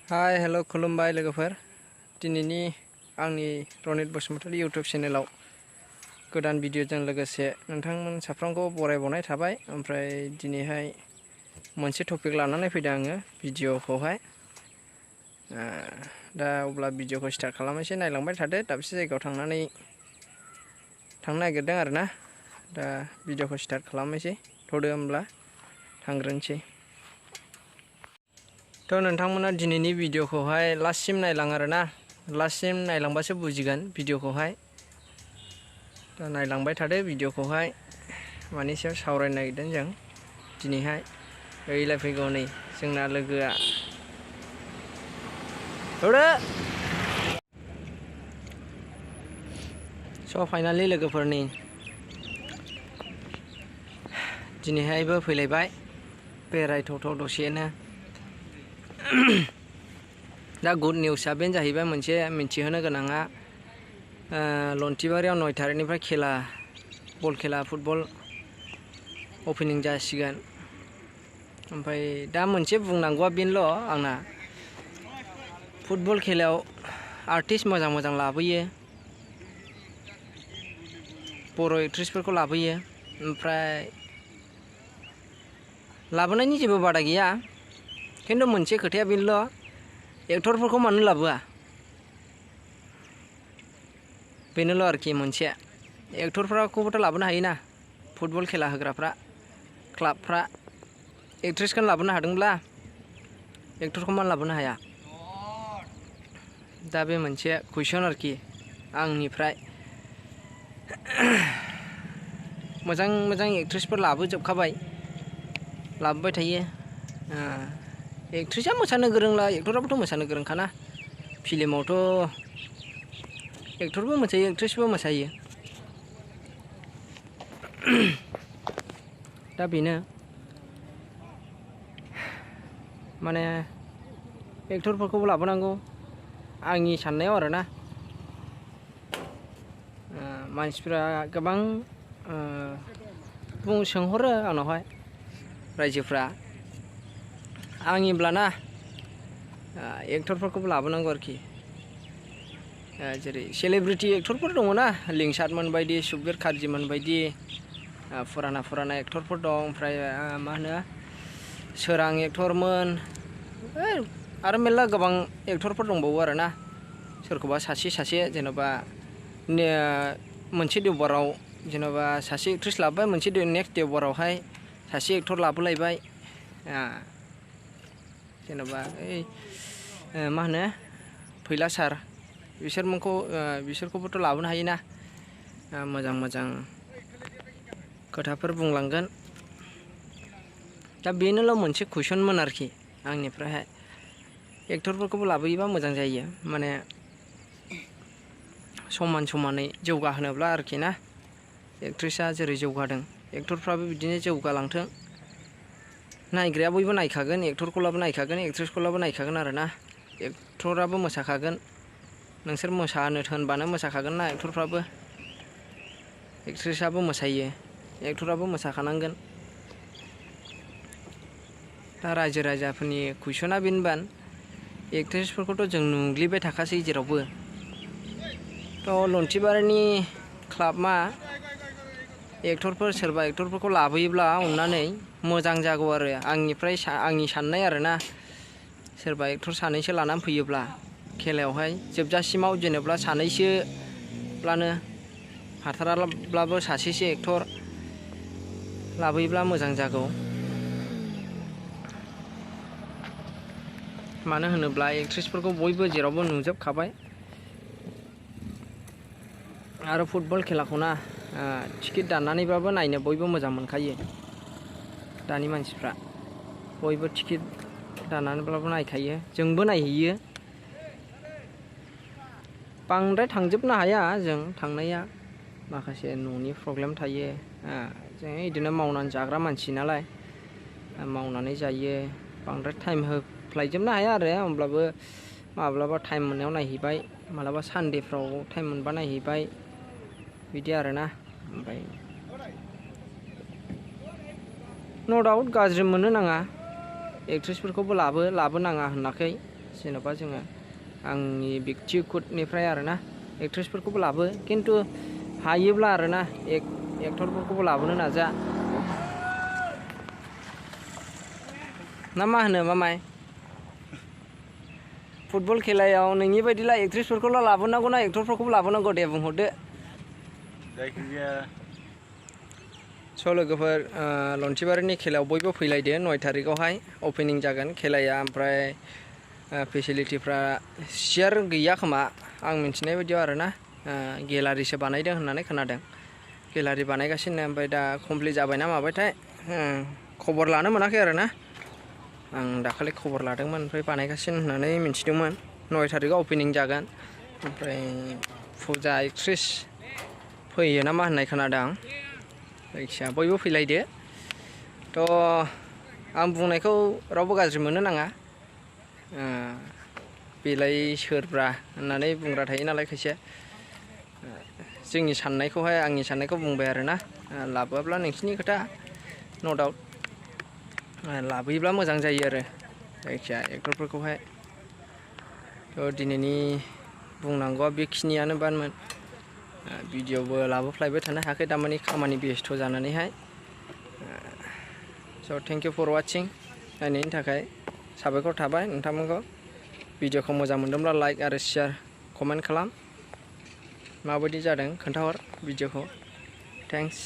Hi hello' खुलुमबाय लोगोफोर दिनैनि आंनि रनित बसुमतारी यूट्यूब चेनेलाव गोदान भिडिअजों लोगोसे नोंथांमोन साफ्रोमखौ बरायबावनाय थाबाय। ओमफ्राय दिनैहाय मोनसे टपिक लानानै फैदों आङो भिडिअखौहाय। दा अब्ला भिडिअखौ स्टार्ट खालामनोसै, नायलांबाय थादो। दाबसे जायगायाव थांनो नागिरदों आरोना। दा भिडिअखौ स्टार्ट खालामनोसै, थ'दो होमब्ला थांग्रोनोसै। थ' नोंथांमोना दिनैनि भिडिअखौहाय लास्टसिम नायलां आरोना, लास्टसिम नायलांबासो बुजिगोन भिडिअखौहाय। दा नायलांबाय थादो भिडिअखौहाय। मानि सायाव सावरायनो नागिरदों जों दिनैहाय। ओइलाय फैगौ नै जोंना लोगोआ। थ'दो स' फाइनालि लोगोफोरनि दिनैहायबो फैलायबाय बेरायथावथाव दसेनो। दा गुड निउसआ बेनो जाहैबाय, मोनसे मिथिहोनो गोनाङा, लन्थिबारियाव 9 थारिखनिफ्राय बल खेला फुटबल अपेनिं जासिगोन। ओमफ्राय दा मोनसे बुंनांगौआ बेनोल' आंना, फुटबल खेलायाव आर्टिस्ट मोजां मोजां लाबोयो, बर' एक्ट्रिसफोरखौ लाबोयो। ओमफ्राय लाबोनायनि जेबो बादा गैया, खिन्थु मोनसे खोथाया बेनोल', एक्टरफोरखौ मानो लाबोआ बेनोल' आरोखि। मोनसे एक्टरफोरखौबोथ' लाबोनो हायोना, फुटबल खेला होग्राफ्रा, क्लाबफ्रा एक्ट्रिसखौ लाबोनो हादोंब्ला एक्टरखौ मानो लाबोनो हाया? दा बे मोनसे कुइसन आरोखि आंनिफ्राय। मोजां मोजां एक्ट्रिसफोर लाबोजोबखाबाय, लाबोबाय थायो। एक्ट्रिसआ मोसानो गोरोंला एक्टराबोथ' मोसानो गोरोंखाना। फिल्मावथ' एक्टरबो मोसायो एक्ट्रिसबो मोसायो। दा बेनो माने एक्टरफोरखौबो लाबोनांगौ आंनि साननायाव आरोना। मानसिफ्रा गोबां सोंहरो आंनावहाय रायजोफ्रा, आंनिब्लाना एक्टरफोरखौबो लाबोनांगौ आरोखि। जेरै सेलेब्रिटि एक्टरफोर दङना, लिंसारमोन बायदि, सुकबिर कार्जिमोन बायदि फुराना एक्टरफोर दं। ओमफ्राय मा होनो, सोरां एक्टरमोन, आरो मेरला गोबां एक्टरफोर दंबावो आरोना। सोरखौबा सासे जेन'बा मोनसे देवबाराव जेन'बा सासे एक्ट्रिस लाबोबाय, मोनसे नेक्स्ट देवबारावहाय सासे एक्टर लाबोलायबाय। जेन'बा मा होनो, फैला सार, बिसोरखौबोथ' लाबोनो हायोना। मोजां मोजां खोथाफोर बुंलांगोन। दा बेनोल' मोनसे कुइसनमोन आरोखि आंनिफ्रायहाय। एक्टरफोरखौबो लाबोयोबा मोजां जायो, माने समानै जौगाहोनोब्ला आरोखि ना। एक्ट्रिसआ जेरै जौगादों एक्टरफ्राबो बिदिनो जौगालांथों। नायग्राया बयबो नायखागोन, एक्टरखौब्लाबो नायखागोन, एक्ट्रिसखौब्लाबो नायखागोन आरोना। एक्टराबो मोसाखागोन, नोंसोर मोसानो होनबानो मोसाखागोन ना एक्टरफ्राबो। एक्ट्रिसआबो मोसायो, एक्टराबो मोसाखानांगोन। दा रायजो राजाफोरनि कुइसना बेनोबान, एक्ट्रिसफोरखौथ' जों नुग्लिबाय थाखासै जेरावबो। थ' लन्थिबारिनि क्लाबआ सोरबा एक्टरफोरखौ लाबोयोब्ला अननानै मोजां जागौ आरो आंनि साननाय आरोना। सोरबा एक्टर सानैसो लानानै फैयोब्ला खेलायावहाय जोबजासिमाव, जेनेबा सानैसोब्लानो हाथाराब्लाबो सासेसो एक्टर लाबोयोब्ला मोजां जागौ। मानो होनोब्ला एक्ट्रिसफोरखौ बयबो जेरावबो नुजोबखाबाय। आरो फुटबल खेलाखौ ना, टिकेट दाननानैबाबो नायनो बयबो मोजां मोनखायो। दानि मानसिफ्रा बयबो टिकेट दाननानैब्लाबो नायखायो, जोंबो नायहैयो। बांद्राय थांजोबनो हाया जों थांनाया, माखासे न'नि प्रब्लेम थायो। जों बिदिनो मावनानै जाग्रा मानसि नालाय, मावनानै जायो, बांद्राय टाइम होफ्लायजोबनो हाया आरो। होमब्लाबो माब्लाबा टाइम मोननायाव नायहैबाय, माब्लाबा सानडेफ्राव टाइम मोनबा नायहैबाय, बिदि आरोना। ओमफ्राय न' डाउट गाज्रि मोननो नाङा, एक्ट्रिसफोरखौबो लाबोनाङा होनाखै। जेन'बा जोङो आंनि व्यक्तिगतनिफ्राय आरोना एक्ट्रेसफोरखौबो लाबो खिन्थु हायोब्ला आरोना एक्टरफोरखौबो लाबोनो नाजा ना मा होनो मामाय फुटबल खेलायाव नोंनि बायदिला एक्ट्रेसफोरखौल' लाबोनांगौ ना एक्टरफोरखौबो लाबोनांगौ दे बुंहरदो जायखिजाया स' लोगोफोर लन्थिबारिनि खेलायाव बयबो फैलायदो 9 थारिखआवहाय अपेनिं जागोन खेलाया ओमफ्राय फेसिलिटिफ्रा सियार गैया खोमा आं मिथिनाय बायदियाव आरोना गेलारिसो बानायदों होननानै खोनादों गेलारि बानायगासिनो ओमफ्राय दा कमप्लिट जाबायना माबायथाय खबर लानो मोनाखै आरोना आं दाखालि खबर लादोंमोन ओमफ्राय बानायगासिनो होननानै मिथिदोंमोन 9 थारिखआव अपेनिं जागोन ओमफ्राय फुजा एक्ट्रेस फैयो ना मा होननाय खोनादों आं जायखिया बयबो फैलायदो थ' आं बुंनायखौ रावबो गाज्रि मोननो नाङा बेलाय सोरब्रा होननानै बुंग्रा थायो नालाय खायसे जोंनि साननायखौहाय आंनि साननायखौ बुंबाय आरोना लाबोआब्ला नोंसिनि खोथा न' डाउट लाबोयोब्ला मोजां जायो आरो जायखिया एक्टरफोरखौहाय थ' दिनैनि बुंनांगौआ बेखिनियानोमोन भिडिअबो लाबोफ्लायबाय थानो हायाखै दामानि खामानि बेस्थ' जानानैहाय स' थेंक इउ फर वाचिं नायनायनि थाखाय साबायखर थाबाय नोंथांमोनखौ भिडिअखौ मोजां मोनदोंब्ला लाइक आरो शेयार कमेन्ट खालाम माबायदि जादों खोन्थाहर भिडिअखौ थेंक्स